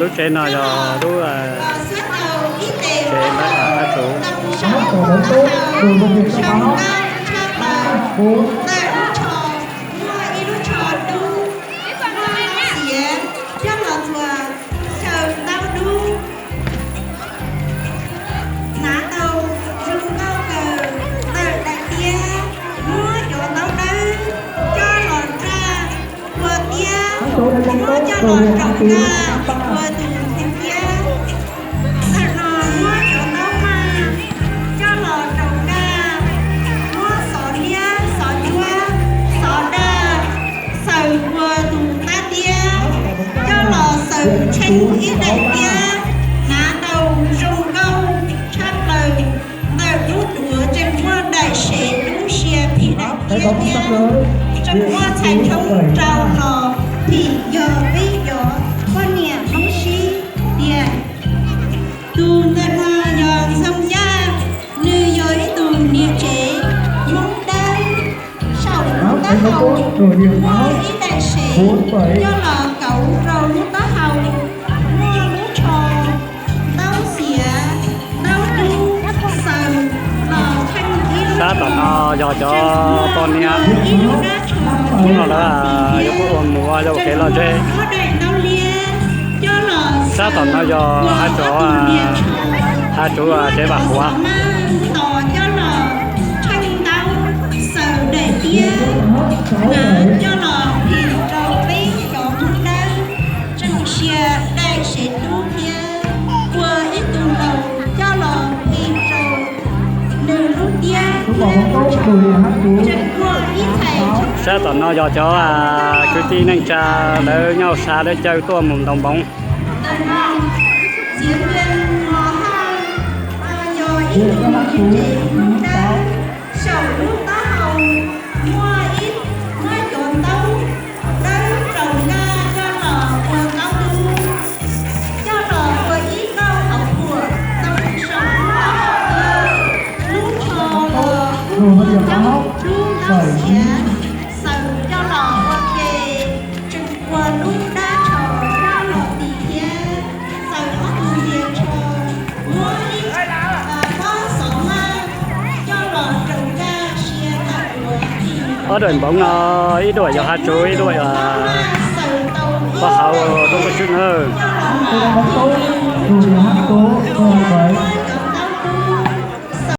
Lub tsev no yog lub tsev ntawm Hab Tsuv. Muaj ib lub tsho dub, muaj xiav coj los txuas xyaw ntaub dub. Hnav tau zoo nkauj kawg ntawm daim tiab, muab cov ntaub dawb coj los nraj ua tiab, muab coj los rau nkaj ua tus ntxhee tiab. Ntawm no muab cov ntaub maj coj los rau nkaj, muab xov liab, xov cuab, xov daj xaws ua tus tab tiab, coj los xaws tsheej ib daim tiab, hnav tau zoo nkauj tshaj plaws ntawm lub duav tseem muaj daim sev dub sia phim daim tiab thiab, tseem muaj txhais tshoob rau los phim yog peb cov poj niam Hmoob sib tiag. Tus ntawm no yog Ntxoog Yaj, nws yog ib tug niam tsev Hmoob dawb. Saum lub taub hau muaj ib daim sev coj los kauv rau lub taub hau, muaj lub tsho ntaub xiav, ntaub dub xaws los tsheej ib lub. Sab tom no yog cov poj niam Hmoob no lawv yuav pub ua mus ua yog ua kev lom zem. Sab tom no yog Hab Tsuv, Hab Tsuv tsev vam quav. Sab tom no yog cov kwv tij neej tsa lawv nyob hauv sab lawv caw tuaj mus ntaus npoov. Lub tsho los kuj muaj coob lub ntaub xiav xaws coj los ua ke, tseem ua lub dab tsho coj los tis thiab, xaws ob tug ntias tsho, muab ib pob xov maj coj los rau nkaj sia tawm duav. Ob daim npoov no ib duam yog Hab Tsuv, ib duam yog pab hauv Tub Koj Tswb na.